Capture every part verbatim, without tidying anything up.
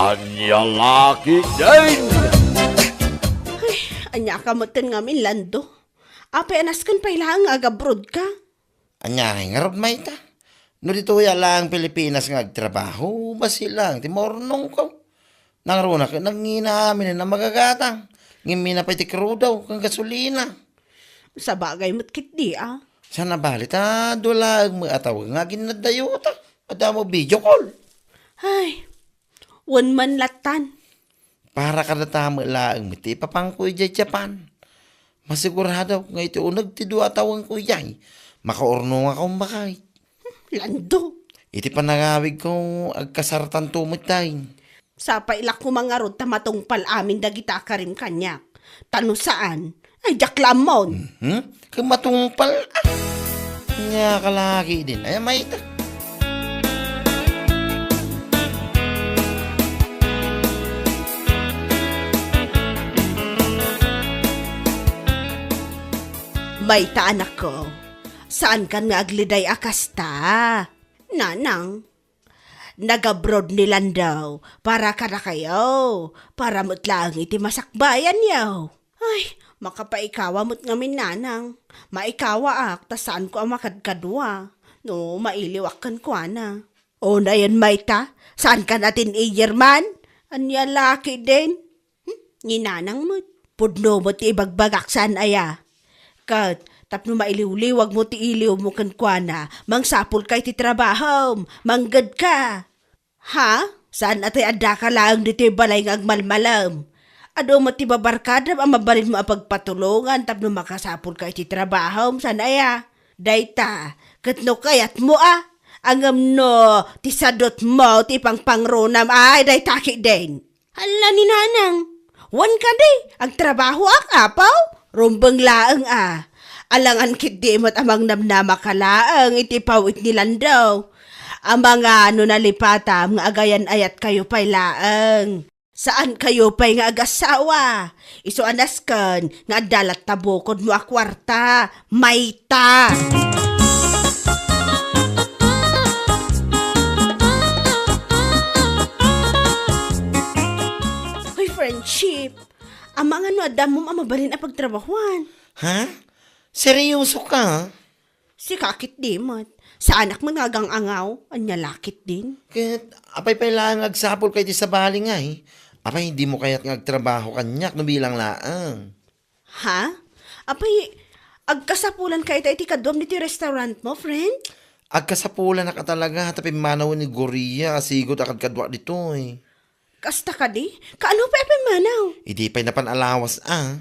Ania la ketdin? Ay, ania ka metten ngamin, Lando? Apay a nasken pay laeng nga agabroad ka? Ania ngay ngarud, mayta? No ditoy a laeng Pilipinas nga agtrabaho, bassit laeng ti maurnongko. Nangruna ket nangina amin a magagatang. Ngem minapay ti krudo ken gasolina. Sabagay met ketdi, a. Saan a bali ta dua laeng met a tawen nga aginnadayuta. Adda mo video call. Ay, wen man lattan. Para kadata met laeng met ti ipapangko idiay Japan. Masiguradok nga iti uneg ti dua a tawenko idiay, makaurnongak a umbakay. Lando! Iti panangawigko, agkasartanto met dayta. Sapay la koma ngarud ta matungpal amin dagita a karim kaniak. Ta no saan, ay diak la ammon. Mhm. Ket matungpal, a. Ania ka la ketdin, ay, mayta. Mayta, anakko, saankan nga agliday a kasta. Nanang, nagabroad ni Lando para kadakayo, para met laeng iti masakbayanyo. Ay, makapaikawa met ngamin, nanang. Maikawaak ta saanko a makadkadua no mailiwak kenkuana. Unayen mayta, saankan a teen-ager man? Ania la ketdin? Hmm? Ni nanang met. Pudno met ti ibagbagak, saan aya? Ket tapno mailiwliwagmo ti iliwmo kenkuana, mangsapulka iti trabahom, manggedka. Ha? Saan a tay addaka laeng ditoy balay nga agmalmalem? Adu met ti babarkadam a mabalinmo a pagpatulongan tapno makasapulka iti trabahom, saan aya? Dayta, ket no kayatmo a, ngem no ti sadutmo ti ipangpangronam, ay, dayta ketdin. Hala ni nanang, wen kadi, agtrabahoak, apo? Rumbeng laeng a. Alangan ketdi met a mangnamnamaka laeng iti pawit ni Lando. Amangan no nalipatam nga agayan-ayatkayo pay laeng. Saankayo pay nga agassawa. Isu a nasken nga adda latta bukodmo a kuarta. Mayta! Hoy, friendship. Amangan no adda ammom a mabalin a pagtrabahuan. Ha? Seryoso ka? Sika ketdi met. Saanak met nga agang-angaw. Ania la ketdin? Ket apay pay laeng nga agsapulka iti sabali ngay? Apay, dimo kayat nga agtrabaho kaniak no bilang laeng? Ha? Apay, agkasapulanka ita iti kaduam ditoy restaurantmo, friend? Agkasapulanak a talaga ta pimmanawen ni Gloria a sigud a kadkaduak ditoy. Kasta kadi? Kaano pay a pimmanaw? Idi pay napan a lawas a.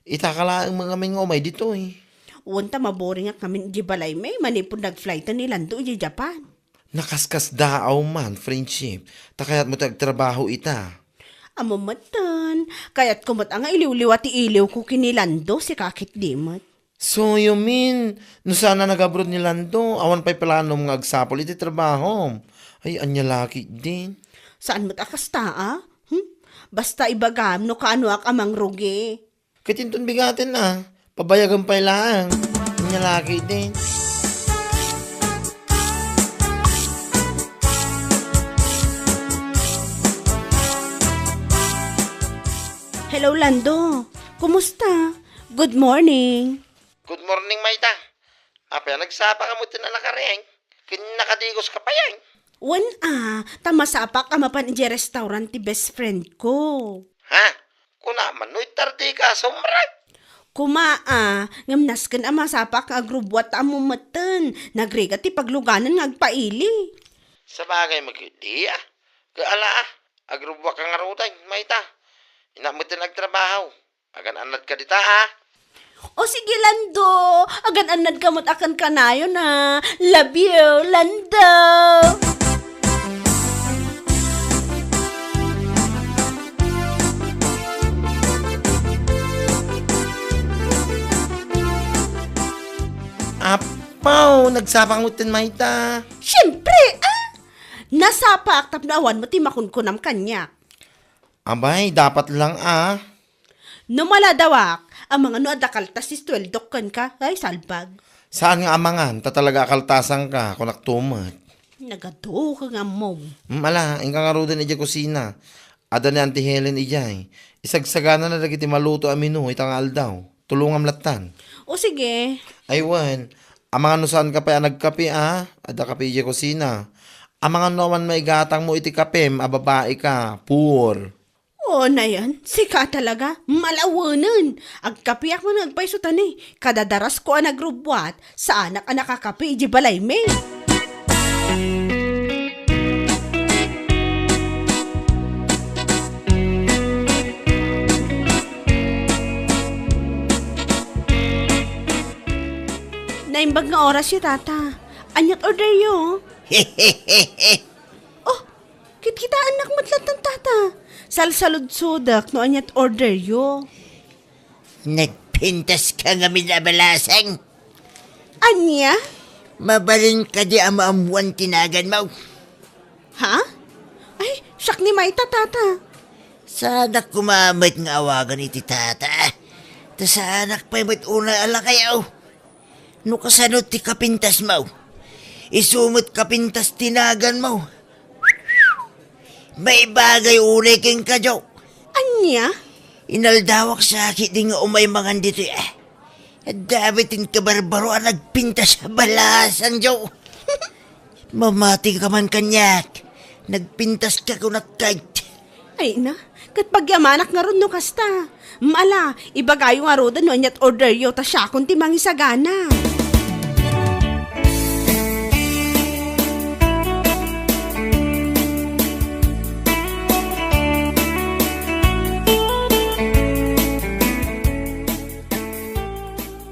Itaka laeng met ngamin nga umay ditoy. Wen ta maboringak ngamin idiay balaymi manipud nagflighten ni Lando idiay Japan. Nakaskasdaaw man, friendship, ta kayatmo ti agtrabaho ita. Ammom metten, kayatko met a nga iliwliwa ti iliwko ken ni Lando, sika ketdi met. So, you mean, no saan a nagabroad ni Lando, awan pay planom nga agsapul iti trabahom? Ay, ania la ketdin? Saan met a kasta a? Hmm? Basta ibagam no kaanoak a mangrugi. Ket inton bigaten a, pabayagem pay laeng. Ania la ketdin? Hello, Lando. Kumusta? Good morning. Good morning, mayta. Apay a nagsapaka met a nakariing? Ken nakadigoska pay? Wen a, ta masapak a mapan idiay restaurant ti best friend ko. Ha? Kuna man no itardika, sumrek? Kuma a, ngem nasken a masapak nga agrubbuat ta ammom metten. Nagrigat ti pagluganan nga agpaili. Sabagay met ketdi a. Ket ala a, agrubbuakka ngaruden, mayta. Innak metten agtrabaho. Agan-annadka dita, a. O sige, Lando. Agan-annadka met a ken kanayon a. Love you, Lando. Apaw, nagsapaka met mayta. Siempre, a. Nasapak tapno awan met ti makunkunam kaniak. Abay, dapat lang a. No maladawak, amangan no adda kaltas ti sueldok kenka, ay, salbag. Saan nga amangan, ta talaga a kaltasanka, kunak to met. Nagadu ka nga ammom. Hmm, ala, inka ngaruden idiay kusina. Adda ni Auntie Helen idiay. Isagsaganana dagiti maluto a menu ita nga aldaw. Tulongam lattan. O sige. Ay wen, amangan no saanka pay a nagkape a? Adda kape idiay kusina. Amangan no awan maigatangmo iti kapem a babaika. Poor. O, nayan, sika talaga, malawenen. Agkapiak man nga agpayso tani. Kadadarasko a nagrubbuat, saanak a nakakapi iti balaymi. Naimbag nga orasyo, tata. Aniat orderyo? Oh, kitkitaennak met latta, tata. Salsaludsodek no aniat orderyo. Nagpintaska ngamin a balasang. Ania? Mabalin kadi a maammuan ti naganmo? Ha? Ay, siak ni mayta, tata. Saanak koma met nga awagan iti tata. Ta saanak pay met unay a lakayaw. No kasano ti kapintasmo, isu met kapintas ti naganmo. Maibagay unay kenka, Jo. Ania? Inaldawak sakit di nga umay mangan ditoy, eh. Adda met ti kabarbaro a nagpintas a balasang, Jo. Mamati ka man kaniak. Nagpintas ka kunak, kayt. Ay na, ket pagyamanak ngarud no kasta. Mala, ibagayo ngaruden no aniat orderyo ta siakon ti mangisagana.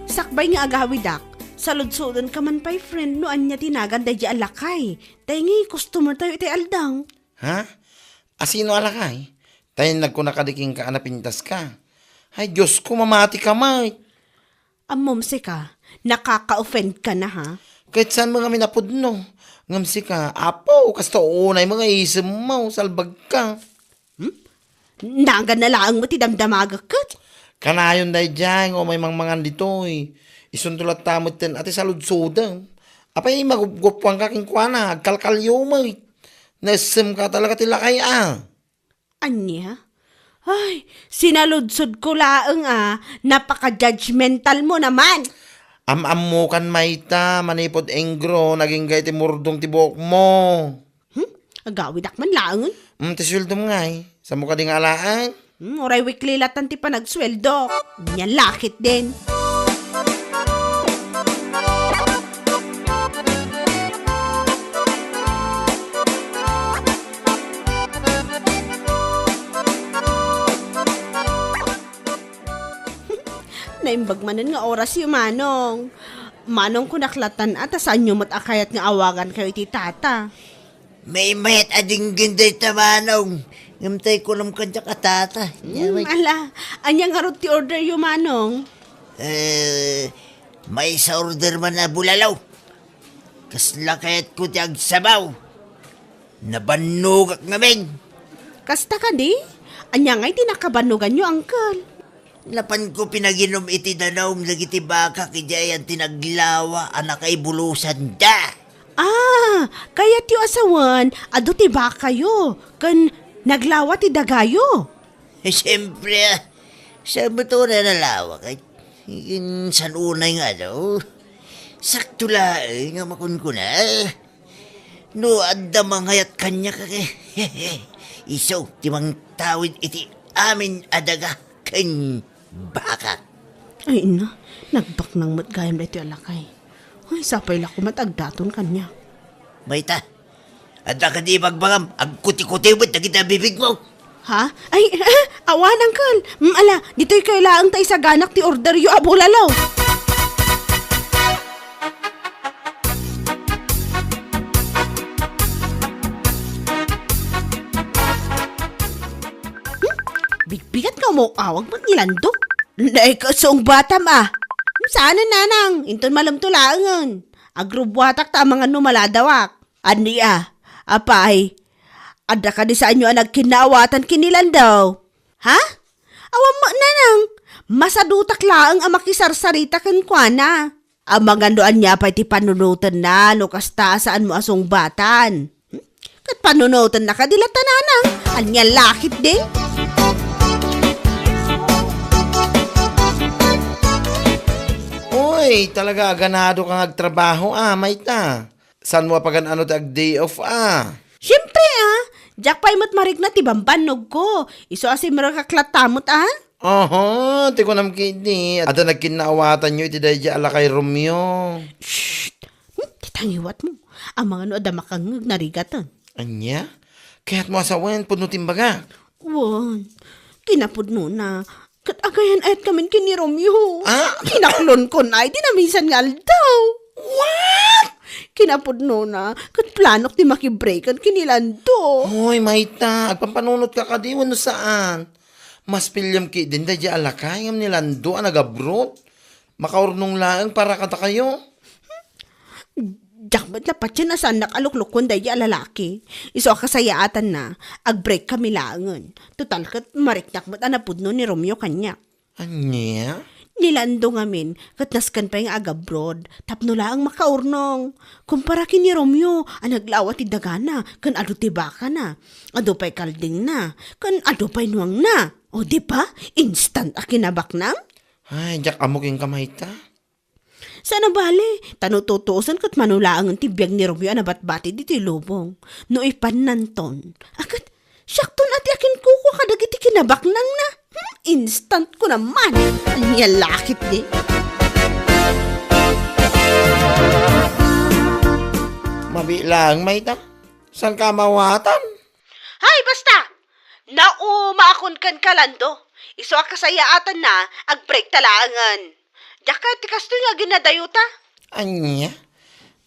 Sakbay nga agawidak, saludsodenka man pay, friend, no ania ti nagan daydi a lakay. Tay nga customer tayo iti aldaw. Ha? Asino a lakay? Tay nagkuna kadi kenka a napintaska. Ay, Diyos ko, mamati ka met. Ammom sika, nakaka-offend ka na, ha? Ket saan mo ngamin a pudno? Ngem sika, apo, kasta unay mo nga isemmo, salbag ka. Hmm? Nagan na laeng mo ti damdamagek ket? Kanayon daydiay nga umay mangmangan ditoy. Isunto latta metten a ti saludsodem. Apay, magupgupuan ka kenkuana, agkalkalyo met. Naessem ka talaga ti lakay a. Ania? Ay, sinaludsod ko laeng a, napaka-judgmental mo naman. Am-ammokan mayta, manipud engro, nagingga iti murdong ti buokmo. Hmm? Agawidak man laengen. Hmm, ti sueldom ngay. Saan mo kadi nga alaen? Hmm, uray weekly latan ti panagsueldo. Nia lakay din. Naimbag manen nga orasyo, Manong. Manong, kunak latan a, ta saanyo met a kayat nga awagankayo iti tata. Maymayat a dinggin dayta, Manong. Ngem tay kunam kadiak a tata. Hmm, ala, ania ngarud ti orderyo, Manong? Eh, maysa order man a bulalo. Kasla kayatko ti agsabaw. Nabannogak ngamin. Kasta kadi? Ania ngay ti nakabannoganyo, Uncle? Napanko pinaginom iti danum dagiti bakak idiay ti naglawa a nakaibulosan da. Ah, kayatyo a sawen, adu ti bakayo, ken naglawa ti dagayo. Eh, siyempre, ah. Siya met unay a nalawa, kay, kin-, san unay nga adu. Sakto laeng nga makunkuna. No adda mangayat kaniak, kay, isu ti mangtawid iti amin a daga ken bakak. Ay, ina, nagbaknang met gayam daytoy a lakay. Ay, sapay la koma ta agdaton kaniak. Mayta, adda kadi ibagbagam, agkutikutiw met dagiti bibigmo. Ha? Ay, ah, awan, Uncle. Mm, ala, ditoy kayo laeng ta isaganak ti orderyo a bulalo. Hmm? Bigbigat nga umawag met ni Lando. Nay, kasungbatam, ah. Saan, nanang? Inton malem to laengen. Agrubbuatak ta amangan no maladawak. Ania? Apay, adda kadi saanyo a nagkinnaawatan ken ni Lando? Ha? Awan met, nanang. Masadutak laeng a makisarsarita kenkuana. Amangan no ania pay ti panunotenna no kasta a saanmo a sungbatan. Hmm? Ket panunotennaka di latta nanang. Ania la ketdi? Uy, talaga a ganado ka nga agtrabaho, a, mayta. Saanmo a pagan-ano ti ag-day off, a? Siempre, a. Diak pay met marikna ti bambannogko. Isu a simrekak latta met, a. Aha, ti kunam ketdi, adda nagkinnaawatanyo iti daydiay a lakay Romeo. Shh! Hmm, ti tangiwatmo. Amangan no adda makangngeg narigaten. Ania? Kayatmo a sawen, pudno ti imbagak? Wen, kinapudnona. Ket agayan-ayatkamin ken ni Romeo. Ah? Kinaklonkon ay di naminsan nga aldaw. What? Kinapudnona, ket planok ti makibreakan ken ni Lando. Hoy, mayta, agpampanunotka kadi wenno saan? Mas piliam ketdin daydiay a lakay ngem ni Lando a nag-abroad. Makaurnong laeng para kadakayo. Diak met napatien a saannak a luklukoen daydiay a lalaki. Isu a kasayaatanna, agbreak kami laengen. Total ket mariknak met a napudno ni Romeo kaniak. Ania? Ni Lando ngamin, ket nasken pay nga ag-abroad, tapno laeng makaurnong. Kumpara ken ni Romeo a naglawa ti dagana, ken adu ti bakana, adu pay kaldingna, ken adu pay nuangna. O di ba? Instant a kinabaknang? Ay, diak ammo kenka mayta. Saan a bale, ta no tutuosen ket mano laengen ti biag ni Romeo a nabatbati ditoy lubong. No ipannanton, a ket siakton a ti akinkukua kadagiti kinabaknangna. Hmm, instant ko naman. Ania la ketdi? Mabiit laeng, mayta. Saanka a maawatan? Hay, basta! Naumaakon kenka, Lando. Isu a kasayaatanna, agbreakta laengen. Diak kayat ti kastoy nga aginadayota. Ania?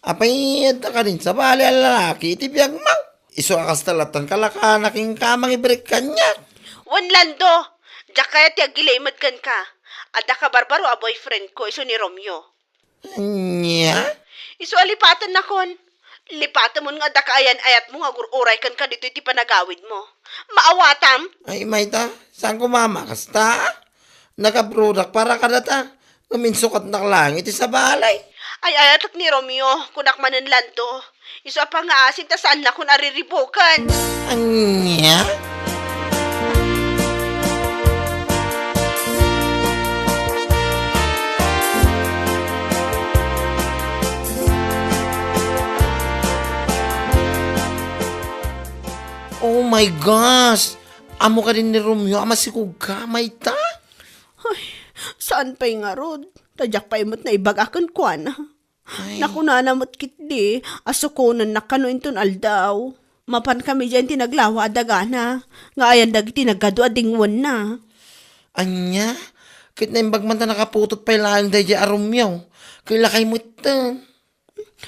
Apay, adda kadin sabali a lalaki iti biagmo? Isu a kasta lattan kalakana kenka a mangibreak kaniak. Wen, Lando, diak kayat ti aggilimed kenka. Adda kabarbaro a boyfriendko isu ni Romeo. Ania? Isu a lipatennakon. Lipatemon nga adda kaayan-ayatmo nga agur-uray kenka ditoy ti panagawidmo. Maawatam? Ay, mayta, saan ko mama kasta? Nagabrodak para kadata. Ngem insukatnak laeng iti sabali. Ay-ayatek ni Romeo, kunak manen Lando. Isu a pangngaasim ta saannakon a riribuken. Ania? Oh my gosh! Ammo kadin ni Romeo a masikogka, mayta? Ay, saan pay ngarud? Ta diak pay met naibaga kenkuana. Ay. Nakunana met ketdi a sukonennak kano inton aldaw. Mapan kami diay ti naglawa a dagana, nga ayan dagiti nagadu a dingwenna. Ania? Ket naimbag man ta nakaputot pay laeng daydiay a Romeo. Ket lakay metten.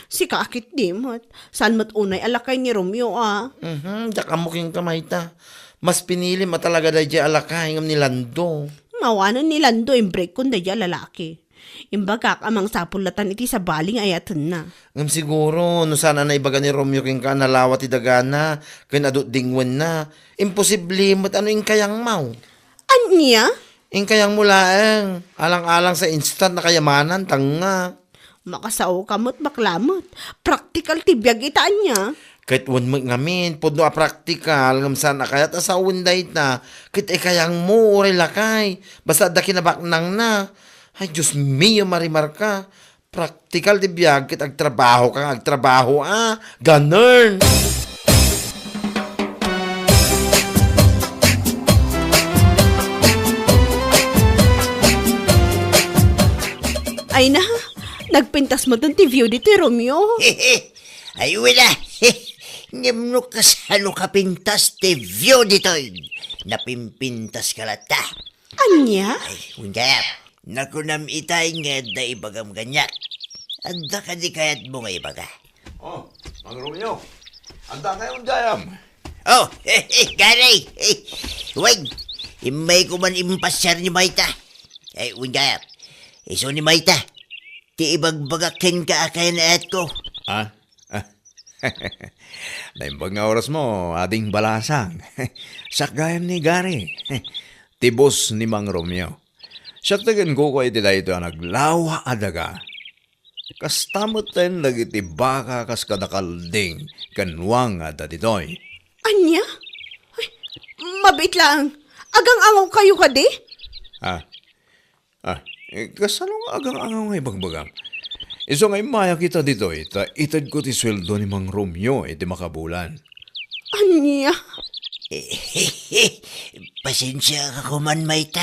Sika a ketdi met. Saan met unay a lakay ni Romeo a? Mhm, diak ammo kenka mayta. Mas pinilim a talaga daydiay a lakay ngem ni Lando. Awanen ni Lando imbreakkon daydiay a lalaki. Imbagak a mangsapul latan iti sabali nga ayatenna. Ngem siguro, no saan a naibaga ni Romeo kenka a nalawa ti dagana ken adu ti dingwenna, imposible met a no inkayangmo. Ania? Inkayangmo laeng, alang-alang sa instant a kayamanan, tanga. Makasaoka met, bakla met. Praktikal ti biag ita, ania? Ket wen met ngamin, pudno a praktikal, ngem saan a kayat a sawen dayta, ket ikayangmo, uray lakay, basta adda kinabaknangna. Ay, Dios mio, Marimarka. Praktikal ti biag ket agtrabaho ka nga agtrabaho, a. Ganern! Ay na, nagpintas metten ti view ditoy, Romeo. Ay, wala. Ngem no kasano kapintas ti view ditoy, napimpintas ka latta. Ania? Ay, wen gayam. Nakunam itay nga adda ibagam kaniak. Adda kadi kayatmo nga ibaga? Oh, Mang Romeo. Adda kayo gayam? Oh, Gary. Wen, immayko man impasiar ni Mayta. Ay, wen gayam. Isu ni Mayta. Ti ibagbagak kenka a kayan-ayatko. Ah? Ah. Naimbag nga orasmo, Ading Balasang. Siak gayam ni Gary. Ti boss ni Mang Romeo. Siak ti aginkukua iti daytoy a naglawa a daga. Kasta metten dagiti baka kas kadakalding ken nuang nga adda ditoy. Ania? Ay, mabiit laeng. Agang-angawkayo kadi? Ah, ah, eh, kasano nga agang-angaw nga ibagbagam? Isu nga immaya kita ditoy, ta itedko ti sueldo ni Mang Romeo iti makabulan. Ania? Pasensiaka koman, mayta.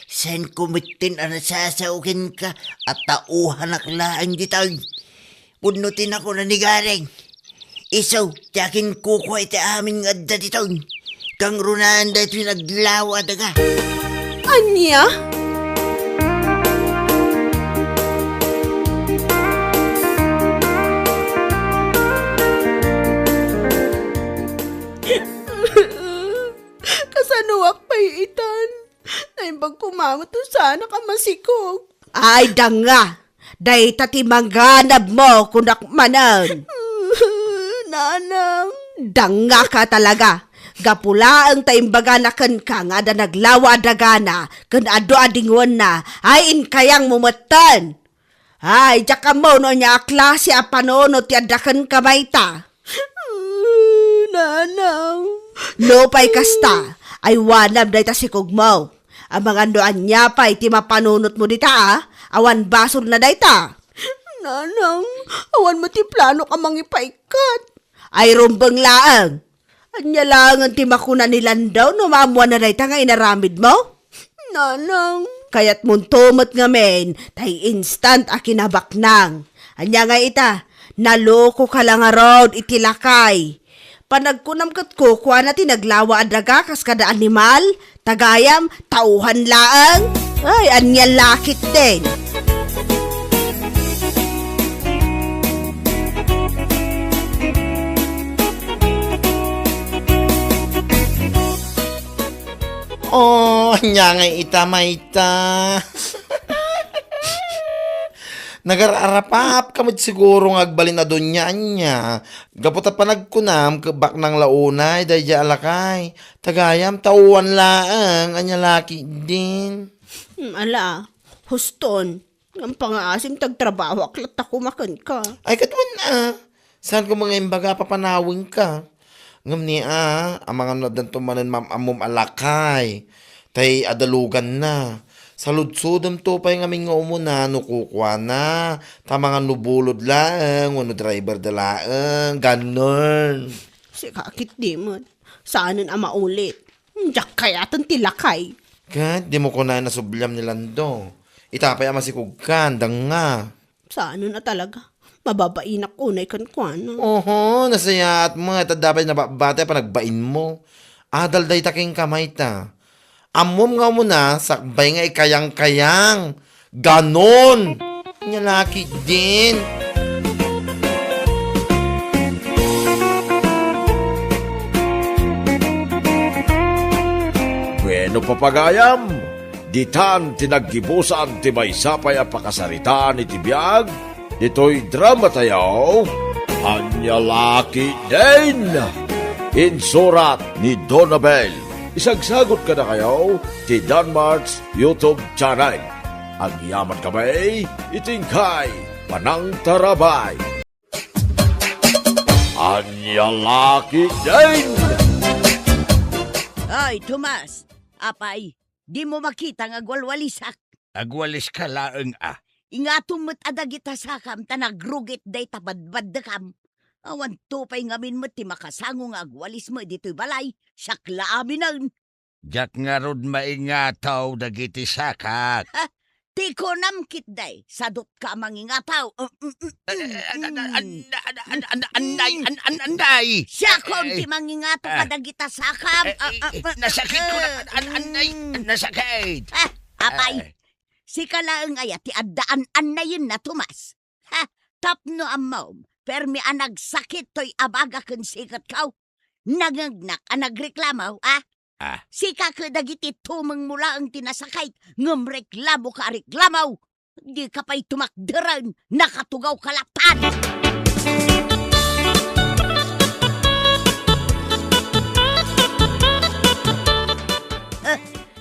Saanko metten a nasasao kenka, a tauhanak laeng ditoy. Pudno ti nakuna ni Gareng. Isu ti akinkukua iti amin nga adda ditoy. Kangrunaen daytoy naglawa a daga. Ania? Kasanoak pay itan? Naimbag koma met no saanak a masikog. Ay, danga! Dayta ti manganabmo, kunak manen. Nanang. Dangngaka talaga. Gapu laeng ta imbagana kenka nga adda naglawa a dagana ken adu a dingoenna, ay inkayangmo metten. Ay, diak ammo no ania a klase a panunot ti adda kenka mayta. Nanang. No pay kasta, ay wanam dayta sikogmo. Amangan no ania pay ti mapanunotmo dita, a? Awan basolna dayta. Nanang, awan met ti planok a mangipaikkat. Ay rumbeng laeng. Ania laengen ti makuna ni Lando no maammoanna dayta nga inaramidmo? Nanang. Kayatmonto met ngamin, tay instant a kinabaknang. Ania nga ita, nalokoka la ngarud iti lakay. Panagkunam ket kukuana ti naglawa a daga kas kada animal, tagayam, tauhan laeng. Ay, ania la ketdin. Oh, ania nga ita, mayta? Nagar-arapapka met siguro nga agbalin a dunia, ania? Gapu ta panagkunam, kebbaknang la unay daydiay a lakay. Tagayam, tauhan laeng, ania la ketdin? Hmm, ala, huston. Ngem pangngaasim ta agtrabahoak latta koma kenka. Ay, ket wen a. Saanko nga imbaga a papanawenka? Ngem ni a, amangan no addanto manen maam-ammom a lakay. Tay adaluganna. Saludsodemto pay ngamin nga umuna no kukuana. Ta amangan no bulod laeng, wenno driver da laeng. Ganon. Sika ketdi met. Saanen a maulit. Diak kayaten ti lakay. Ket dimo kunaen a subliam ni Lando. Ita pay a masikogkan, danga. Saanen a talaga. Mababainak unay kenkuana. Oho, nasayaat met. Adda pay nababati a panagbainmo. Adal dayta kenka, mayta. Ammom nga umuna, sakbay nga ikayangkayang. Ganon! Ania la ketdin. Bueno, papagayam, ditan ti naggibusan ti maysa pay a pakasaritaan iti biag ditoy dramatayo, Ania la ketdin! Insurat ni Donabel. Isagsagut kadakayo ti Danmart's YouTube channel. Agyaman kami iti inkay panangtarabay. Ania la ketdin! Ay, Tomas! Apay, dimo makita nga agwalwalisak? Agwaliska laeng a. Ingatom met a dagita sakam ta nagrugit dayta badbaddekam. Awanto pay ngamin met ti makasango nga agwalismo ditoy balay, siak la aminen. Diak ngarud maingataw dagiti sakak. Ha? Ti kunam ketdi, sadutka a mangingataw. Mm, mm, mm, mm, mm. An-, an-, an-, an-, an-, annay, an-, an-, annay. Siakon ti mangingataw kadagita sakam. Eh, eh, eh, nasakit ko na, an-, an-, annay, nasakit. Ah, apay, sika laeng aya ti adda an-, annayenna, Tomas? Ha? Tapno ammom, permi a nagsakit toy abaga ken siketko. Nangngegnak a nagreklamo, a? Ah. Sika ket dagiti tumengmo laeng ti nasakit, ngem reklamoka a reklamo. Dika pay tumakderen, nakatugawka latta. Eh,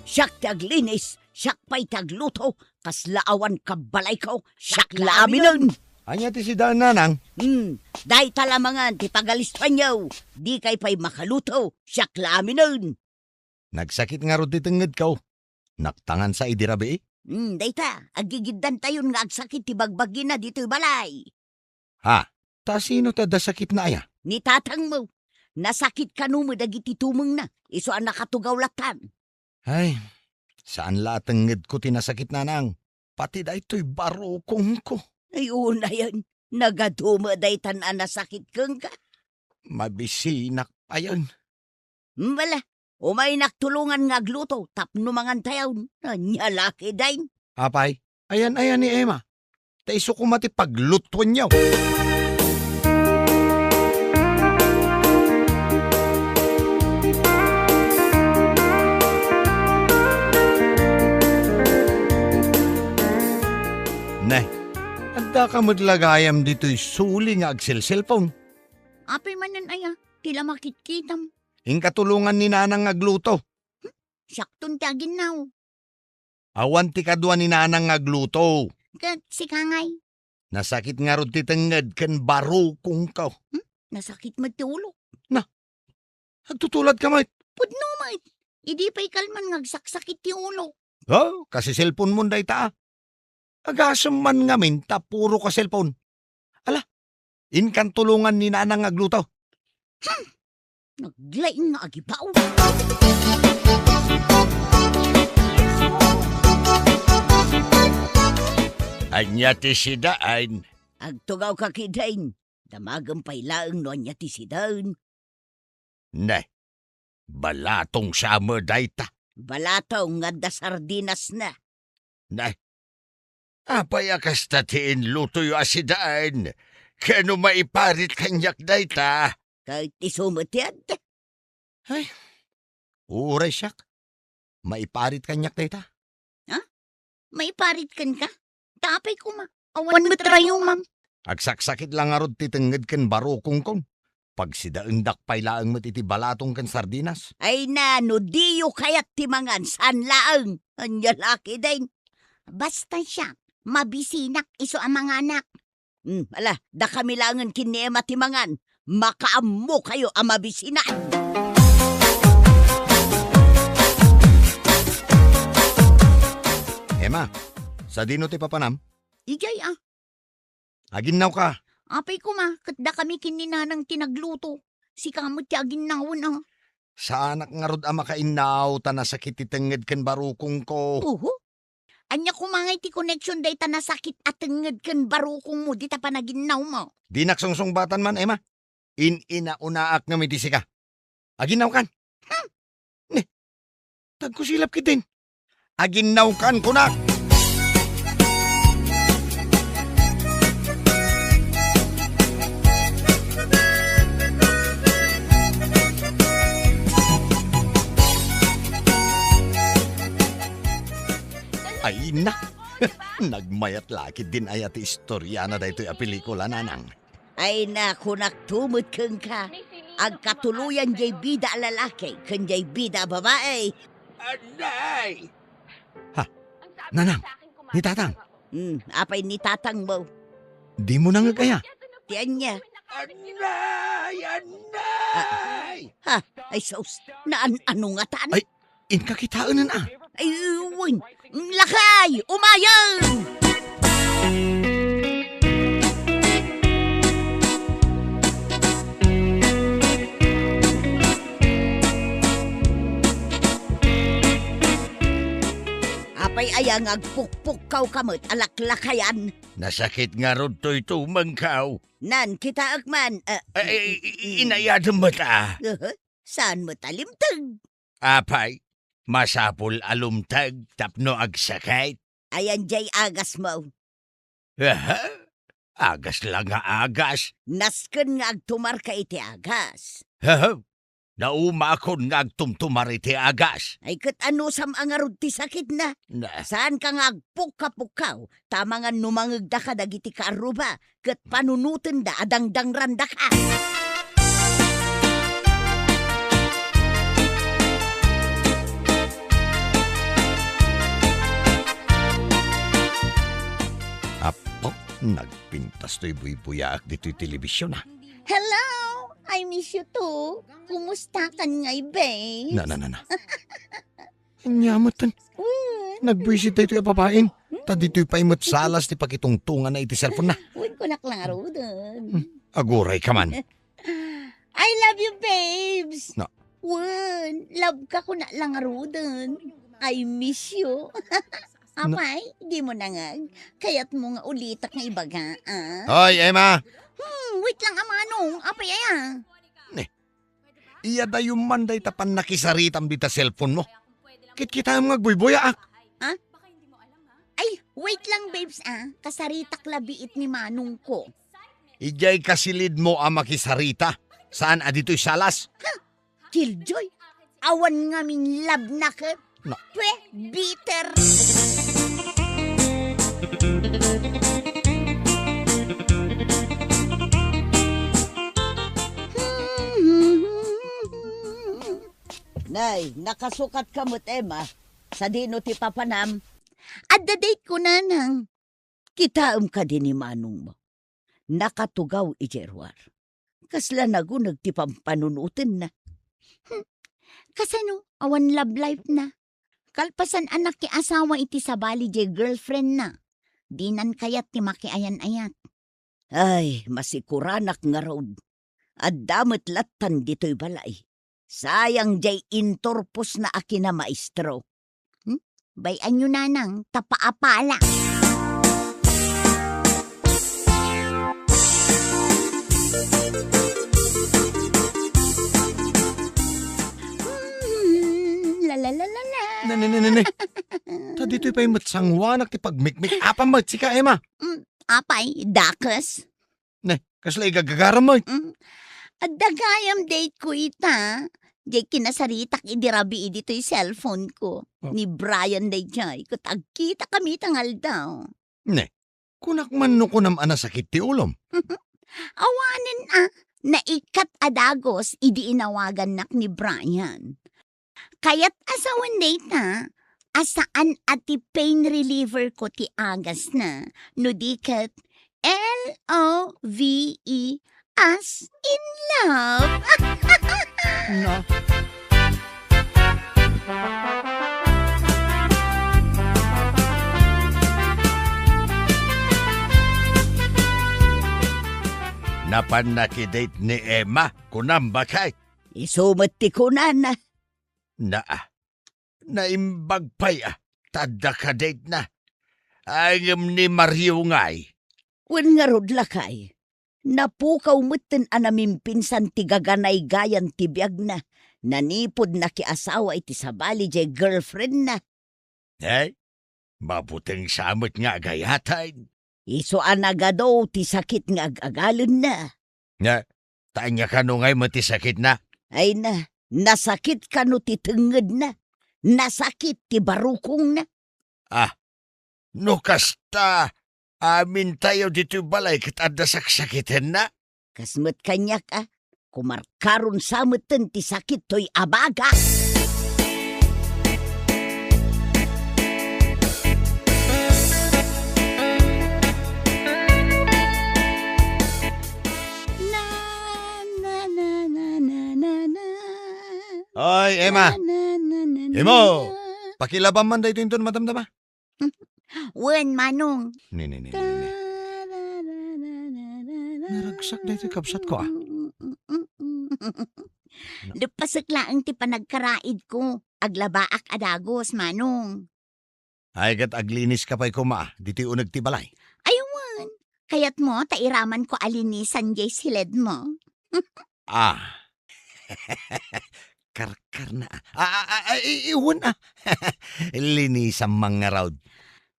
siak ti aglinis, Siak pay ti agluto, kasla awan kabbalayko, siak la aminen. Ania ti sidaen, nanang? Hmm, dayta la mangan ti pagalistoanyo. Dikay pay makaluto, siak la aminen. Nagsakit ngarud ti tengngedko. Naktangansa idi rabii? Hmm, dayta, aggigiddantayon nga agsakit ti bagbagina ditoy balay. Ha? Ta sino ti adda sakitna aya? Ni tatangmo. Nasakit kano met dagiti tumengna, isu a nakatugaw latan. Ay, saan la a tengngedko ti nasakit, nanang. Pati daytoy barukongko. Ay, unayen, nagadu met daytan a nasakit kenka? Mabisinak payen. Bala, umaynak tulongan nga agluto tapno mangantayon. Ania la ketdin? Apay, ayan-ayan ni Emma. Ta isu koma ti paglutuenyo. Ne, addaka met la gayam ditoy suli nga agselselpon? Apay manen aya, ti la makitkitam. Inka tulongan ni nanang nga agluto. Hmm? Siakton ti aginnaw. Awan ti kadua ni nanang nga agluto. Ket sika ngay? Nasakit ngarud ti tengnged ken barukongko. Hmm? Nasakit met ti ulo. Na, agtutuladka met. Pudno met. Idi pay kalman nga agsaksakit ti ulo. Oh, kasi cellphone mon dayta, ah. Agasem man ngamin ta puro ka cellphone. Ala, inkan tulongan ni nanang nga agluto. Hmm. Naglaing nga agibaw. Ania ti sidaen? Agtugawka ketdin. Damagem pay laeng no ania ti sidaen. Ne, balatong sa met dayta. Balatong nga adda sardinasna. Ne, apay a kasta ti inlutoyo a sidaen? Ken no maiparit kaniak dayta? Ket isu met ti adda. Ay, uray siak. Maiparit kaniak dayta. Ha? Maiparit kenka? Ta apay koma, awan met rayumam. Agsaksakit la ngarud ti tengnged ken barukongkon. Pagsidaendak pay laeng met iti balatong ken sardinas. Ay na, no diyo kayat ti mangan, saan laeng. Ania la ketdin? Basta siak, mabisinak isu a manganak. Hmm, ala, dakami laengen ken ni Emma ti mangan. Makaammokayo a mabisinan. Emma, sadino ti papanam? Idiay, ah. Aginnawka. Apay koma, ket dakami ken ni nanang ti nagluto. Sika met ti aginnawen, ah. Saanak ngarud a makainnaw ta nasakit ti tengnged ken barukongko. Oho. Ania koma ngay ti connection dayta nasakit a tengnged ken barukongmo dita panaginnawmo? Dinak sungsungbatan man, Emma. In-inaunaak ngem iti sika. Aginnawkan. Hmm. Ne, tagkusilap ketdin. Aginnawkan, kunak. Ay na. Nagmayat la ketdin aya ti istoriana daytoy a pelikula, nanang. Ay na, kunakto met kenka, agkatuloyan jay bida a lalaki ken jay bida a babai. Anay! Ha? Nanang, ni Tatang. Hmm, apay ni Tatangmo? Dimo nangeg aya? Ti ania? Anay! Anay! Ha? Ay, sus, naan-ano ngatan? Ay, inka kitaen, a. Ay, wen. Lakay, umayen! Apay aya nga agpukpukkawka met a laklakayan? Nasakit ngarud toy tumengko. Nan, kitaek man, eh. Ay, i-, i-, inayadem met, a. Aha, saan met a limteg? Apay, masapul a lumteg tapno agsakit. Ayan jay agasmo. Aha, agas la nga agas. Nasken nga agtumarka iti agas. Aha, naumakon nga agtumtumar iti agas. Ay, ket anusam a ngarud ti sakitna? Na. Saanka nga agpukkapukkaw, ta amangan no mangegdaka dagiti kaarruba, ket panunotenda a dangdangrandaka. Nagpintas toy buybuyaak ditoy television, ah. Hello! I miss you too. Kumusta kan ngay, babe? Na, na, na, na. Ania met ten. Wen. Nagbuisit daytoy a babaen. Ta ditoy pay met salas ti pakitungtonganna iti cellphone na. Wen, kunak la ngaruden. Hmm. Aguray ka man. I love you, babes. Na. Wen, love ka kunak la ngaruden. I miss you. Na. Apay, di mo nangag. Kayat mo nga ulitak nga ibaga, ah? Hoy, Emma! Hmm, wait lang, a manong. Apay aya? Ne. Iyadayo man dayta pannakisaritam dita cellphone mo. Kitkitaem nga agbuybuyaak. Ha? Ay, wait lang, babes, ah. Kasaritak labiit ni manong ko. Idiay kasilid mo a makisarita. Saan a ditoy salas? Ha? Killjoy, awan ngamin love na ket. Na. Pwe, bitter. Nay, nakasukat ka met, Emma. Sadino ti papanam? Adda date ko, nanang. Kitaem kadi ni manongmo. Nakatugaw idiay ruar. Kasla naguneg ti pampanunotenna. Hmm. Kasano? Awan love life na. Kalpasan a nakiasawa iti sabali diay girlfriend na. Dinan kayat ti makiayan-ayat. Ay, masikuranak ngarud. Adda met lattan ditoy balay. Sayang diay inturposna a kinamaestro. Hmm? Bay-anyo, nanang, ta paapala. Hmm, la, la, la, la, la. Ne, ne, ne, ne, ne. Ta ditoy pay met sanguanak ti pagmikmik-apam met sika, Emma. Hmm, apay, dakes. Ne, kasla igagagaram met. Mm. Adda gayam date ko ita. Diay kinasaritak idi rabii ditoy cellphone ko. Oh. Ni Brian daydiay, ket agkitakami ita nga aldaw. Ne, kunak man no kunam a nasakit ti ulom. Awanen a, naikkat a dagus idi inawagannak ni Brian. Kayat a sawen dayta a saan a ti pain reliever ko ti agasna, no di ket L O V E as in love. Na. Napan nakidate ni Emma, kunam, bakay? Isu met ti kunana. Naa, naimbag pay a, ta adda kadate na. Ay, ngem ni Mario ngay? Wen ngarud, lakay. Napukaw metten a namimpinsan ti gaganaygayan ti biagna. Nanipud nakiasawa iti sabali diay girlfriendna. Ay, mabuteng sa met nga agayatan. Isu a nagadu ti sakit nga ag-agalenna. Nga, ta ania kano ngay met ti sakitna? Ay na, nasakit kano ti tengngedna? Nasakit ti barukongna? Ah, no kasta, amintayo ditoy balay ket adda saksakitenna? Kas met kaniak a, kumarkaron sa metten ti sakit toy abaga. Na, na, na, na, na, na, na. Oy, Emma. Na, na, na, na, na, Imo, na. Pakilabam man daytoy inton madamdama. Wen, Manong. Ni, ni, ni, ni, ni. Naragsak daytoy kabsat ko, ah. Leppasek laeng ti panagkaraid ko. Aglabaak a dagus, Manong. Ay, ket aglinis ka pay koma, ditoy uneg ti balay. Ay, wen. Kayat mo, ta iraman ko a linisan diay siled mo. Ah. Karkarna, ah. Ah, ah, ah, ah, i-, iwan, ah. Linisam man ngarud.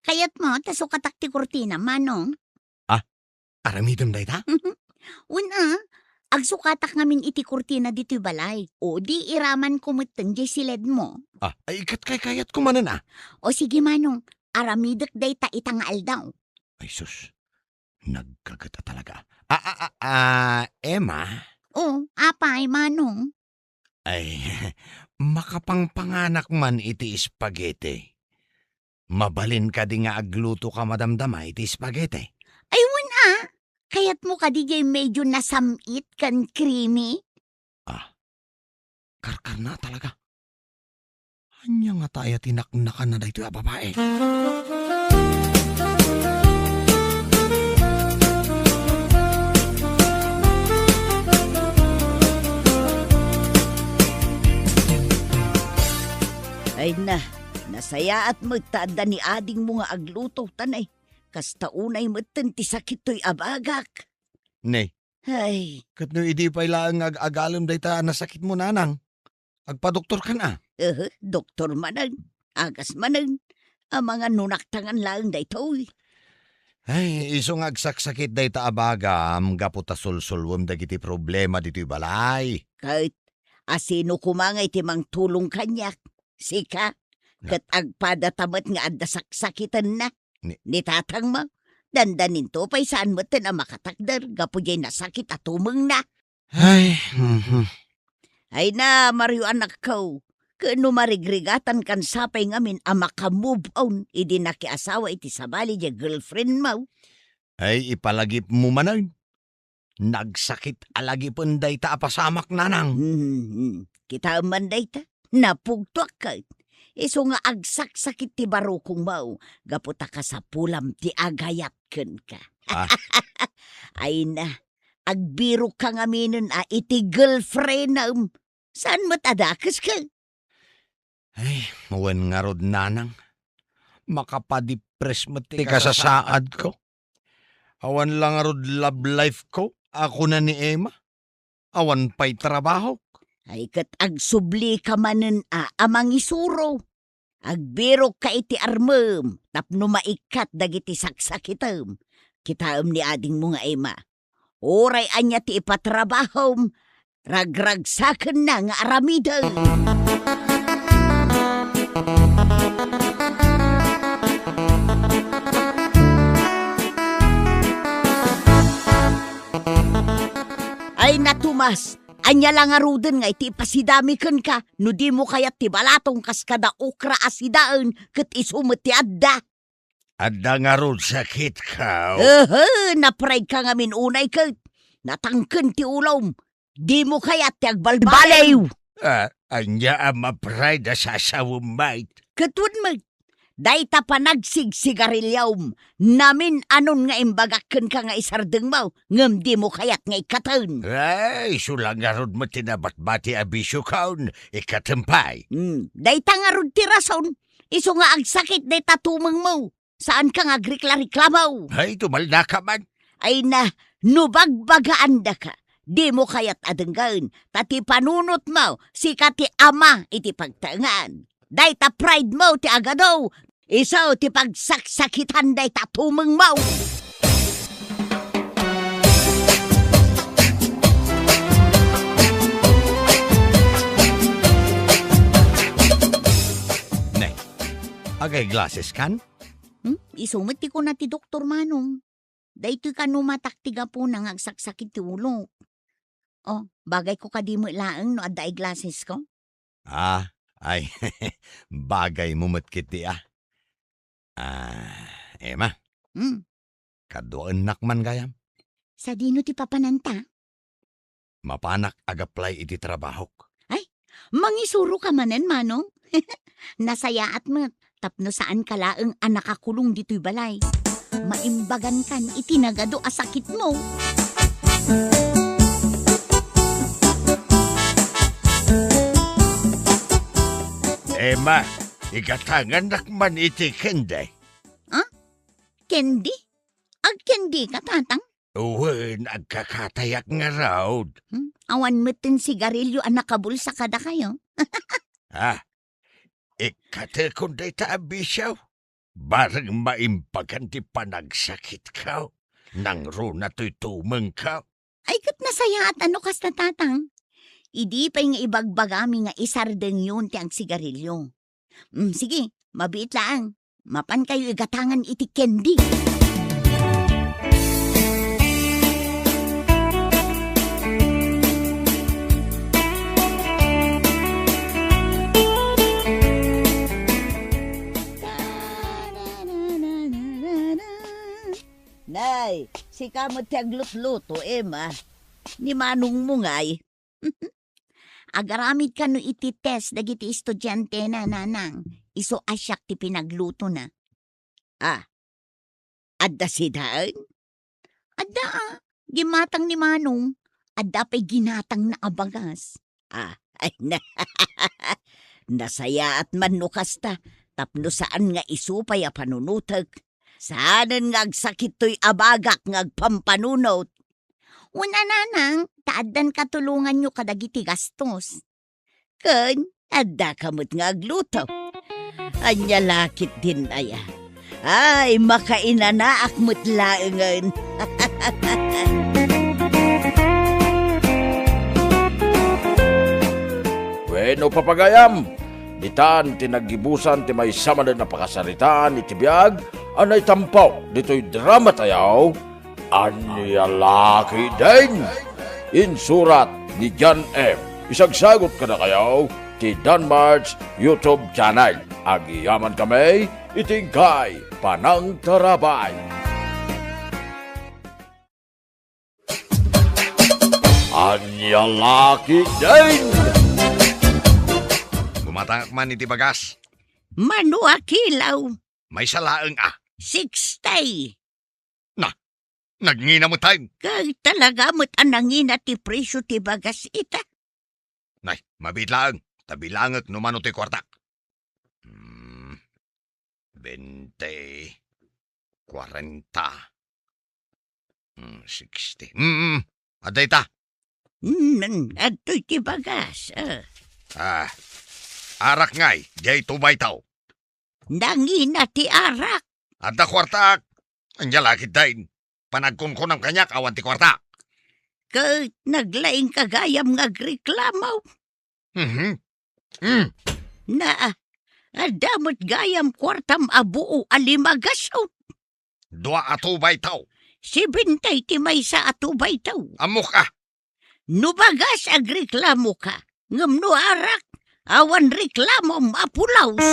Kayat mo, ta sukatak ti kurtina, Manong? Ah, aramidem dayta? Wen, ah. Agsukatak ngamin iti kurtina ditoy balay. O, di iraman ko metten diay siled mo. Ah, ay, ket kaykayat ko manen, ah. O, sige, Manong. Aramidek dayta ita nga aldaw. Ay, sus. Nagkaget a talaga. Ah, ah, ah, ah, Emma? O, apay, Manong? Ay, makapangpanganak man iti spaghetti. Mabalin kadi nga agluto ka madamdama iti spaghetti? Ay, wen, Kayatmo kadi diay medyo nasam-it ken creamy? Ah, karkarna talaga. Ania ngata aya ti naknakanna daytoy a babai? Ay na, nasayaat met ta adda ni adingmo nga agluto, ta nay, kasta unay metten ti sakit toy abagak. Ne, Ay. Ket no idi pay laeng nga ag-agalem dayta a nasakitmo, nanang, agpadoktorkan a? Ehe, doktor manen, agas manen. Amangan no naktangan laeng daytoy. Ay, isu nga agsaksakit dayta a bagam gapu ta sulsulwem dagiti problema ditoy balay. Ket asino koma nga iti mangtulong kaniak? Sika? Na- Ket agpadata met nga adda saksakitenna. Ni- Ni tatangmo, dandaninto pay saan metten a makatakder gapu diay nasakit a tumengna. Ay, mhm. Ay na, Mario anakko, ken no marigrigatankan sapay ngamin a maka-move on idi nakiasawa iti sabali diay girlfriendmo. Ay, ipalagipmo manen. Nagsakit a lagipen dayta a pasamak, nanang. Hmm, kitaem man dayta. Napugtoak ket. Isu nga agsaksakit ti barukongmo, gapu ta kasapulam ti agayat kenka. Ah. Ay na, agbirokka ngaminen a iti girlfriendem. Saan met a dakes ket? Ay, wen ngarud, nanang. Makapadipres met ti kasasaadko. Awan la ngarud love life ko, a kuna ni Emma. Awan pay trabahok. Ay, ket agsublika manen a, a mangisuro. Agbirokka iti armem tapno maikkat dagiti saksakitem. Kitaem ni adingmo nga Emma. Uray ania ti ipatrabahom, ragragsakenna nga aramiden. Ay na, Tomas, ania la ngaruden nga iti ipasidami kenka no dimo kayat ti balatong kas kada okra a sidaen ket isu met ti adda? Adda ngarud sakitko? Ehe, na-pride ka ngamin unay ket natangken ti ulom. Dimo kayat ti agbalbaliw? Ah, ania a ma-pride a sasawem met? Ket wen met, dayta panagsigsigariliom, namin-anon nga imbagak kenka nga isardengmo, ngem dimo kayat nga ikkaten. Ay, isu la ngarud met ti nabatbati a bisiokon, ikkatem pay. Hmm, dayta ngarud ti rason, isu nga agsakit dayta tumengmo. Saanka nga agrikla-reklamo. Ay, tumaldaka man. Ay na, no bagbagaandaka, dimo kayat a denggen, ta ti panunotmo, sika ti ama iti pagtaengan. Dayta pridemo ti agadu, isu ti pagsaksakitan dayta tumengmo. Ne, agay glasses kan? Hmm? Isu met ti kuna ti doktor, Manong. Daytoy kano matak ti gapuna nga agsaksakit ti ulok. Oh, bagayko kadi met laeng no adda eyeglassesko? Ah, ay, bagaymo met ketdi a. Ah, Emma. Hmm. Kaduaennak man gayam. Sadino ti papananta? Mapanak ag-apply iti trabahok. Ay, mangisuroka manen, Manong? Nasayaat met, tapno saanka laeng a nakakulong ditoy balay. Maimbagankan iti nagadu a sakitmo. Emma, igatangannak man iti candy. Ha? Candy? Agcandika, Tatang? Wen, agkakatayak ngarud. Hmm? Awan metten sigarilyo a nakabulsa kadakayo. Ah, ikkatekon dayta a bisio. Bareng maimbagan ti panagsakitko. Nangruna toy tumengko. Ay, ket nasayaat a no kasta, Tatang. Idi pay nga ibagbagami nga isardengyon ti agsigarilyo. Mm, sige, mabiit laeng. Mapankayo igatangan iti candy. Na Ay, sika met ti aglutluto, Emma. Ni manongmo ngay. Agaramid kano iti test dagiti estudiantena, nanang. Isu a siak ti pinaglutona. Ah, adda sidaen? Adda, ah. Gimmatang ni Manong. Adda pay ginatangna a bagas. Ah, ay na. Nasayaat man no kasta, tapno saan nga isu pay a panunotek. Saanen nga agsakit toy a bagak nga agpampanunot. Una, nanang, ta addan katulonganyo kadagiti gastos. Ken addaka met nga agluto. Ania la ketdin aya? Ay, makainanaak met laengen. Wenno, papagayam, ditan ti naggibusan ti maysa manen a pakasaritaan iti biag a naitampo ditoy drama tayo, Ania la ketdin? Insurat ni John M. Isagsagut kadakayo ti Danmart's YouTube channel. Agyamankami iti inkay panangtarabay. Ania la ketdin? Gumatangak man iti bagas. Mano a kilo? Maysa laeng a. Sixty. Na, nagngina met tayo. Kay talaga met a nangina ti presyo ti bagas ita. Nay, mabiit laeng, ta bilangek no mano ti kuartak. Hmm, bente, kuarenta, hmm, sixty. Hmm, hmm, adda ita. Hmm, adtoy ti bagas, ah. Ah, arak ngay, diay two by two. Nangina ti arak. Adda kuartak. Ania la ketdin? Panagkunkunam kaniak awan ti kuartak. Ket naglaingka gayam nga agreklamo. Mhm. Mm. Na, adda met gayam kuartam a buo a lima gasut. Dua a two by two. Seventy ti maysa a two by two. Ammok a. No bagas agreklamoka, ngem no arak, awan reklamom a pulos.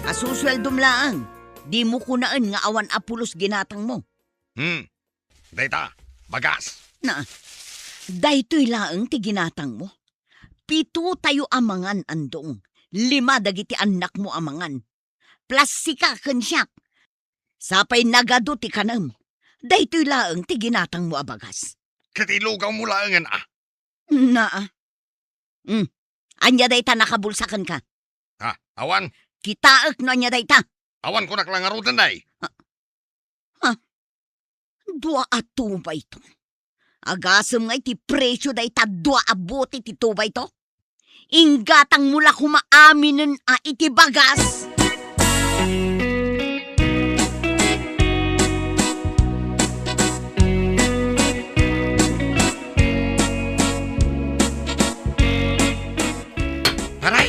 A susueldom laeng, dimo kunaen nga awan a pulos ginatangmo. Hmm. Dayta, bagas. Na, daytoy laeng ti ginatangmo. Pito tayo a mangan, Andong. Lima dagiti annakmo a mangan. Plus sika ken siak. Sapay nagadu ti kanem. Daytoy laeng ti ginatangmo a bagas. Ket ilugawmo laengen a. Na. Hmm. Ania dayta nakabulsa kenka? Ha, awan. Kitaek no ania dayta. Awan kunak la ngaruden, day. Ha? Dua a two by two. Agasem nga iti presyo dayta dua a bote ti two by two. Inggatangmo la koma aminen a iti bagas. Pare!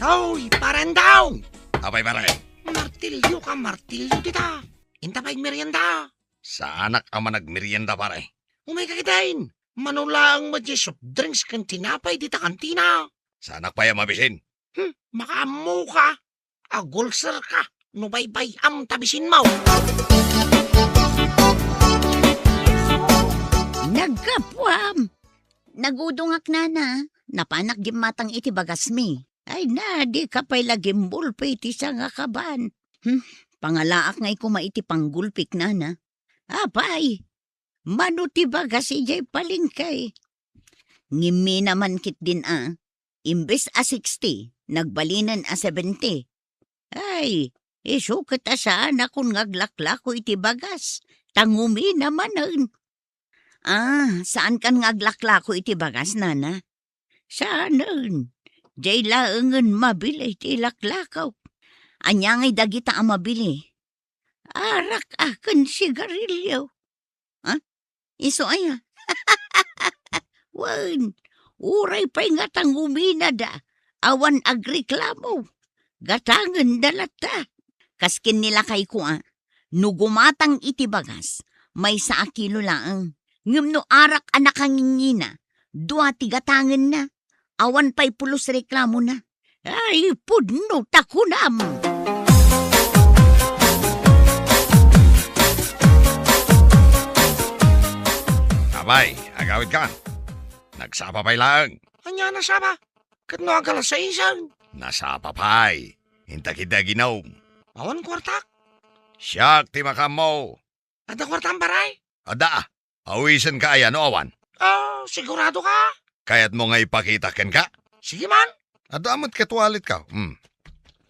Hoy, Pare Andong! Apay, pare? Martilyo ka, martilyo dita. Inta pay merienda. Saanak a managmerienda, pare. Umayka ketdin. Mano laeng met diay soft drinks ken tinapay dita kantina. Saanak pay a mabisin. Hmm, makaammoka. Agulserka no baybay-am ta bisinmo. Naggapuam. Nagudongak, nana. Napanak gimmatang iti bagasmi. Ay na, dika pay la gimbulpi iti sangakaban. Hmm, pangalaak ngay koma iti panggulpik, nana. Apay, mano ti bagas idiay palengke? Ngimmina man ketdin a, imbes a sixty, nagbalinen a seventy. Ay, isu ket a saanakon nga aglaklako iti bagas, ta ngumina manen. Ah, saankan nga aglaklako iti bagas, nana? Saanen. Diay laengen mabili ti ilaklako. Ania ngay dagita a mabili? Arak a ken sigarilio. Ha? Isu aya? Wen, uray pay nga ta nguminada, awan agreklamo. Gatangenda latta. Kas ken ni lakayko a, no gumatang iti bagas, maysa a kilo laeng. Ngem no arak a nakangingina, Dua ti gatangenna. Awan pay pulos reklamona. Ay, pudno ta kunam! Apay, agawidka. Nagsapa pay laeng. Ania nasapa? Ket no agalasaisen? Nasapa pay. Inta ketdi aginom. Awan kuartak. Siak ti makaammo. Adda kuartam, pare? Adda. Awisenka aya no awan? Ah, sigurado ka? Kayatmo nga ipakitak kenka? Sige man. Adda met ket walletko. Hmm.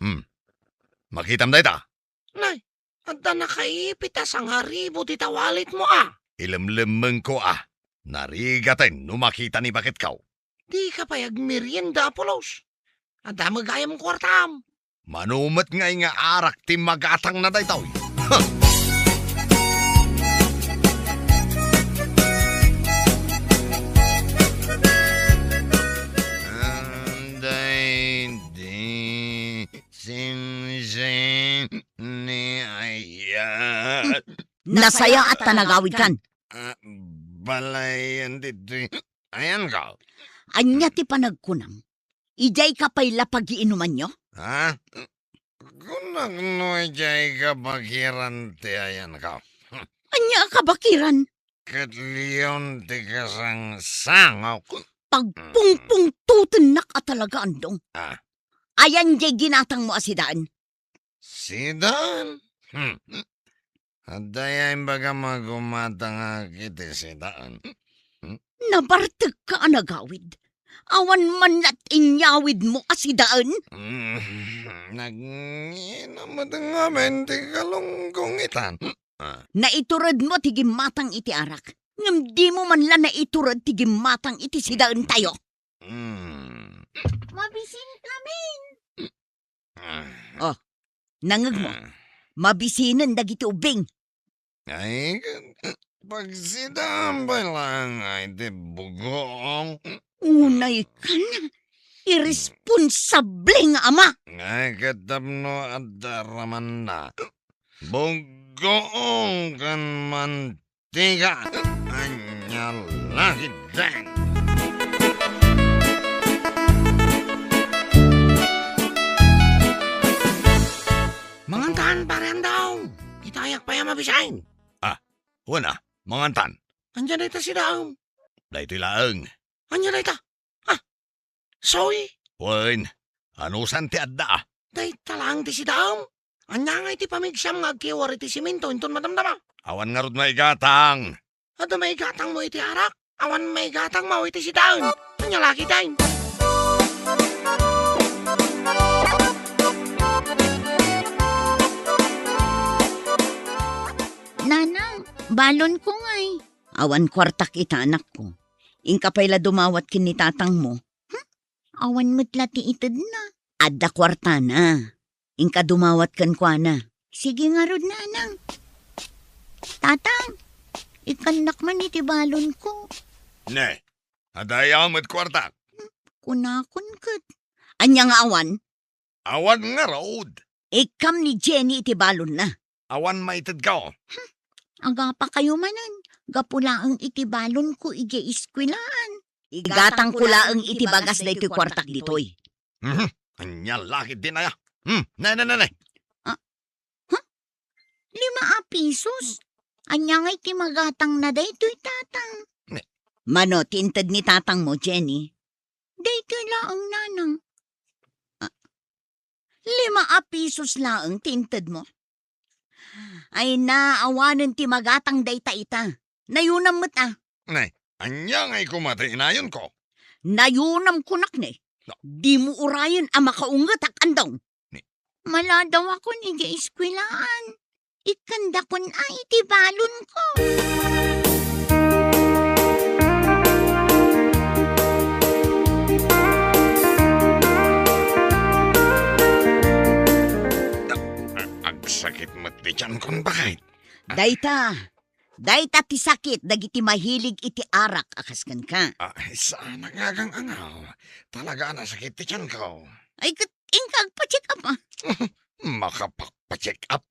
Hmm. Makitam dayta? Nay, adda nakaipit a sangaribu dita walletmo, a. Ilemlemmengko, a. Narigaten no makita ni baketko. Dika pay agmerienda a pulos. Adda met gayam kuartam. Mano met ngay nga arak ti magatangna daytoy? Anday di simsim ni ayat. Nasayaat ta nagawidkan. Ah, balayen ditoy ayanko. Ania ti panagkunam? Idiayka pay la pagiinumanyo? Ha? Kunak no idiayka bakiran ti ayanko. Ania a kabakiran? Ket leon ti kasangsangok. Pagpungpungtutennak a talaga, Andong. Ah. Ayan diay ginatangmo a sidaen? Sidaen? Hmm. Adda aya imbagam a gumatangak iti sidaen? Hmm? Nabartekka a nagawid. Awan man la ti inyawidmo a sidaen? Hmm. Nagngina met ngamin ti kalunggong itan. Ah. Naituredmo ti gimmatang iti arak, ngem dimo man la naitured ti gimmatang iti sidaentayo. Hmm. Mabisinkamin. Ah. Oh, nangngegmo. Ah. Mabisinen dagiti ubbing. Ay, pagsidaan pay laeng iti bugoong. Unay kan, iresponsable nga ama. Ay, ket tapno adda ramanna. Bugoong ken man- Tiga, ania la ketdin? Mangantan, Pare Andong. Kitayak pay a mabisin. Ah, wen a, mangantan. Ania dayta sidaem? Daytoy laeng. Ania dayta? Ah, Soy? Wen, anusan ti adda? Dayta laeng ti sidaem. Ania ngay ti pamigsam nga agkiwar iti simento inton madamdama? Awan ngarud maigatang. Adda maigatangmo iti arak? Awan maigatangmo iti sidaen. Ania la ketdin? Nanang, balonko ngay. Awan kuartak ita, anakko. Inka pay la dumawat ken ni tatangmo. Hmm? Awan met la ti itedna. Adda kuartana. Inka dumawat kenkuana. Sige ngarud, nanang. Tatang, ikkannak man iti balonko. Ne, adda aya met kuartak? Kunakon ket. Ania nga awan? Awan ngarud. Ikkam ni Jenny iti balonna. Awan maitedko. Hmm. Agapakayo manen, gapu laeng iti balonko idiay eskuelaan. Igatangko laeng iti bagas daytoy kuartak ditoy. Mhm. Ania la ketdin aya? Hmm, ne, ne, ne, ne. Ah, huh? Lima a pisos? Ania ngay ti magatangna daytoy, tatang? Ne. Mano ti inted ni tatangmo, Jenny? Daytoy laeng, nanang. Ah, lima a pisos laeng ti intedmo? Ay na, awanen ti magatang dayta ita. Nayunam met a. Nay, ania ngay koma ti inayonko? Nayunam kunak ne. No. Dimo urayen a makaungetak, Andong. Ni- Maladawakon idiay eskuelaan. Ikkandakon a iti balonko. Agsakit met ti tiankon, baket. Dayta, dayta ti sakit dagiti mahilig iti arak a kas kenka. Ah, saan a gagang-angaw. Talaga a nasakit ti tianko. Ay, ket inka agpa-check up, a. Makapagpa-check up?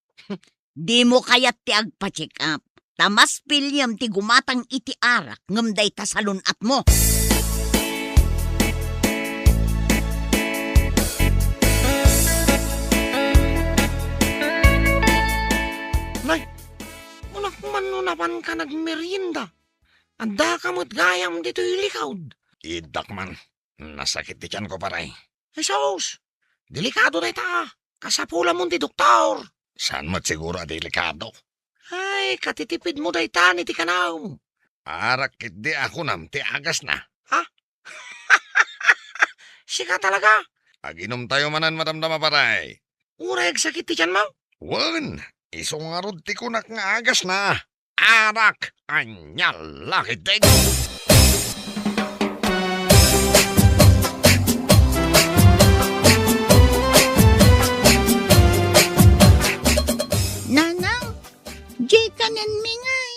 Dimo kayat ti agpa-check up. Ta mas piliem ti gumatang iti arak ngem dayta salun-atmo. Nay, kunak man no napanka nagmerienda. Addaka met gayam ditoy likod. Iddak man. Nasakit ti tianko, pare. Jesus! Delikado dayta. Kasapulamon ti doktor. Saan met siguro a delikado? Ay, katitipidmo dayta iti kanaw. Arak ketdi a kunam ti agasna. Ha? Sika talaga? Aginumtayo manen madamdama, pare. Uray agsakit ti tianmo? Wen, isu ngarud ti kunak nga agasna. Arak, ania la ketdi? Nanang, diay kanenmi ngay,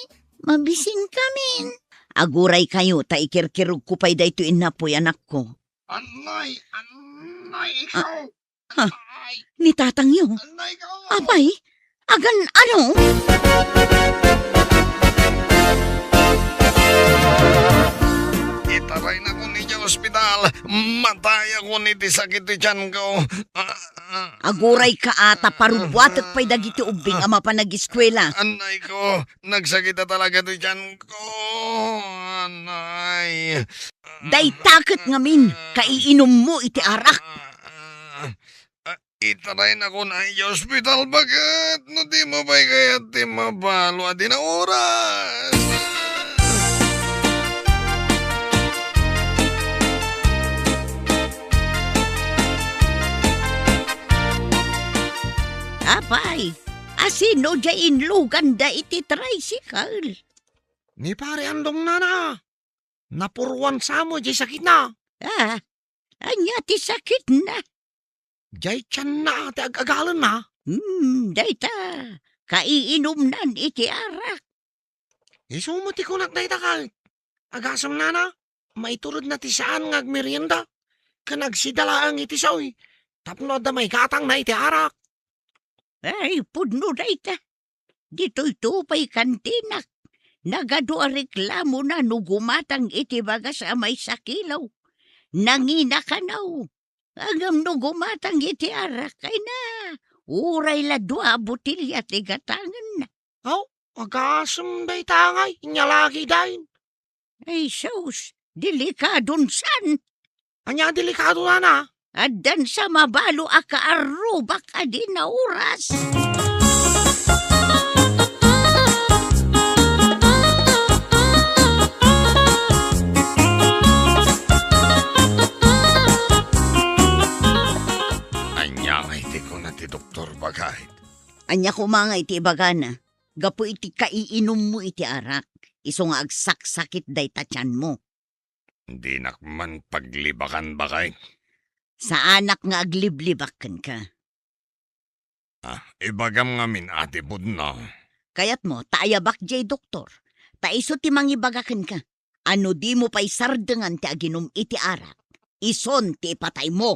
mabisinkamin. Aguraykayo ta ikirkirogko pay daytoy innapoy, anakko. Anay, anay, ikaw. Ha? Ay. Ni tatangyo? Anay ko! Apay? Agan-ano? Itaraynakon idiay ospital. Matayakon iti sakit ti tianko. Ah, ah. Agurayka a ta parubuatek pay dagiti ubbing a mapan ageskuela. Anay ko, nagsakit a talaga ti tianko. Anay. Dayta ket ngamin, kaiinummo iti arak. Ah, itaraynakon idiay ospital, baket no dimo pay kayat ti mabalo a dina oras. Apay, asino diay inluganda iti tricycle? Ni Pare Andong, nana. Napuruan sa met diay sakitna. Ah, ania ti sakitna? Diay tianna ti ag-agalenna. Hmm, dayta, kaiinumnan iti arak. Isu met ti kunak dayta ket. Agasem, nana, maituredna ti saan nga agmerienda, ken agsida laeng iti saoy, tapno adda maigatangna iti arak. Ay, pudno dayta. Ditoyto pay kantinak. Nagadu a reklamona no gumatang iti bagas a maysa kilo. Nangina kano. Ngem no gumatang iti arak, ay na, uray la dua a botelia ti gatangenna. Aw, agasem dayta ngay, inya la ketdin. Ay sus, delikadon san. Ania delikado, nana? Addan sa mabalo a kaarrubak a dina oras. Ania ngay ti kuna ti doktor, baket? Ania koma ngay ti ibagana? Gapu iti kaiinummo iti arak, isu nga agsaksakit dayta tianmo. Dinak man paglibakan, baket. Saanak nga agliblibak kenka. Ah, ibagam ngamin a ti pudno. Kayatmo ta ayabak diay doktor, ta isu ti mangibaga kenka. A no dimo pay sardengan ti aginum iti arak, isun ti ipataymo.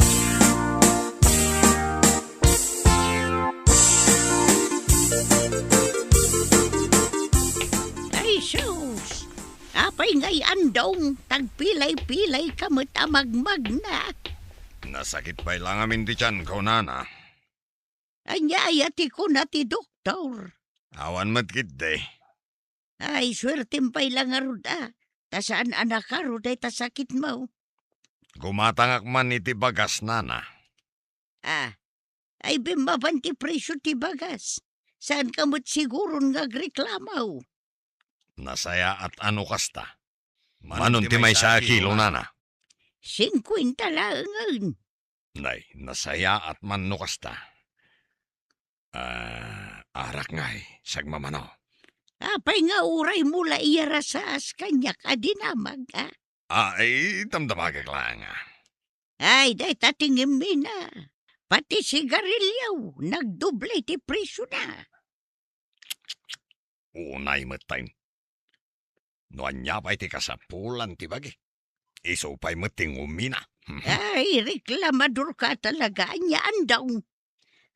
Ay sus! Apay ngay, Andong, tagpilay-pilayka met a magmagna? Nasakit pay la ngamin ti tianko, nana. Ania aya ti kuna ti doktor? Awan met ketdi. Ay, suertem pay la ngarud a, ta saan a nakaro dayta sakitmo. Gumatangak man iti bagas, nana. Ah, ay, bimmaban ti presio ti bagas. Saanka met siguron nga agreklamo. Nasayaat a no kasta. Manon ti maysa a kilo, nana? Singkuenta laengen. Nay, nasayaat man no kasta. Ah, arak ngay, sagmamano. Apay nga uraymo la iyarasaas kaniak a dinamag, a? Ay, damdamagak laeng, a. Ay, dayta ti ngemmina. Pati sigarilio, nagdoble ti presiona. Unay met, tay. No ania pay ti kasapulan ti bagi, isu pay met ti ngumina. Ay, reklamadorka talaga, ania, Andong?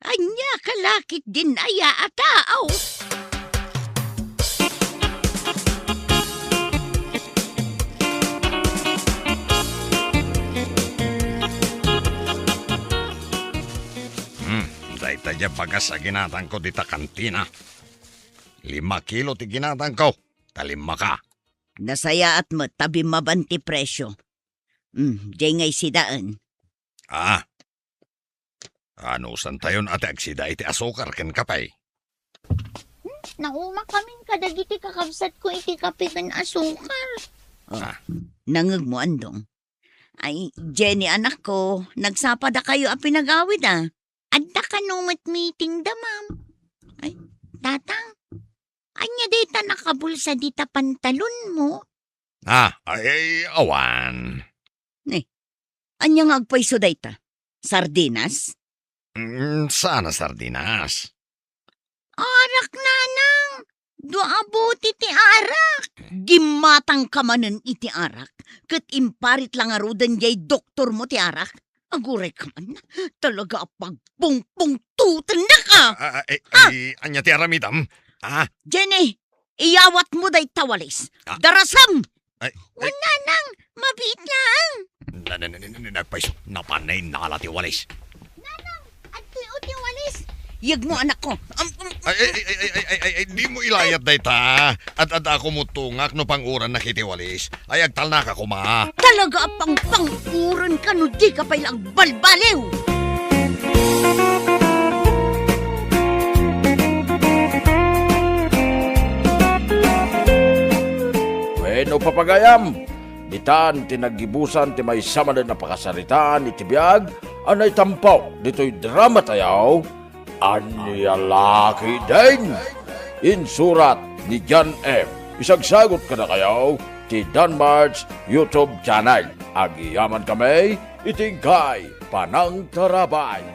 Ania ka la ketdin aya a tao? Hmm, dayta diay bagas a ginatangko dita kantina. Lima kilo ti ginatangko, ta lima ka. Nasayaat met ta bimmaban ti presyo. Hmm, diay nga isidaen. Ah, anusantayon a ti agsida iti asukar ken kape? Hmm, naumakamin kadagiti kakabsatko iti kape ken asukar. Oh, ah, nangegmo, Andong. Ay, Jenny, anakko, nagsapadakayo a pinagawid, a. Adda kano met meeting da, ma'am. Ay, tatang, ania dayta nakabulsa dita pantalonmo? Ah, ay, ay, awan. Ne, ania nga agpayso dayta? Sardinas? Mm, saan a sardinas? Arak, nanang! Dua a bote ti arak! Gimmatangka manen iti arak, ket imparit la ngaruden diay doktormo ti arak. Aguray ka man, talaga a pagpungpungtutennaka! Ah, ah, eh, ah, eh, ania ti aramidam? Ah? Jenny, iyawatmo dayta walis. Ah? Darasem! Ay, ay. Wen, nanang, mabiit lang. Na, na, na, na, na, nagpais-, napan na innala ti walis. Nanang, adtoy ti walis. Yegmo, anakko. Am, am, ay, ay, ay, dimo ilayat dayta. Ad-adda ko mutungak no pangurannak iti walis. Ay, agtalnaka koma. Talaga a pangpanguran ka no di ka pay lang balbaliw. Wenno, papagayam, ditan ti naggibusan ti maysa manen a pakasaritaan iti biag a naitampo ditoy drama tayo, Ania La Ketdin? Insurat ni John M. Isagsagut kadakayo ti Danmart's YouTube channel. Agyamankami iti inkay panangtarabay.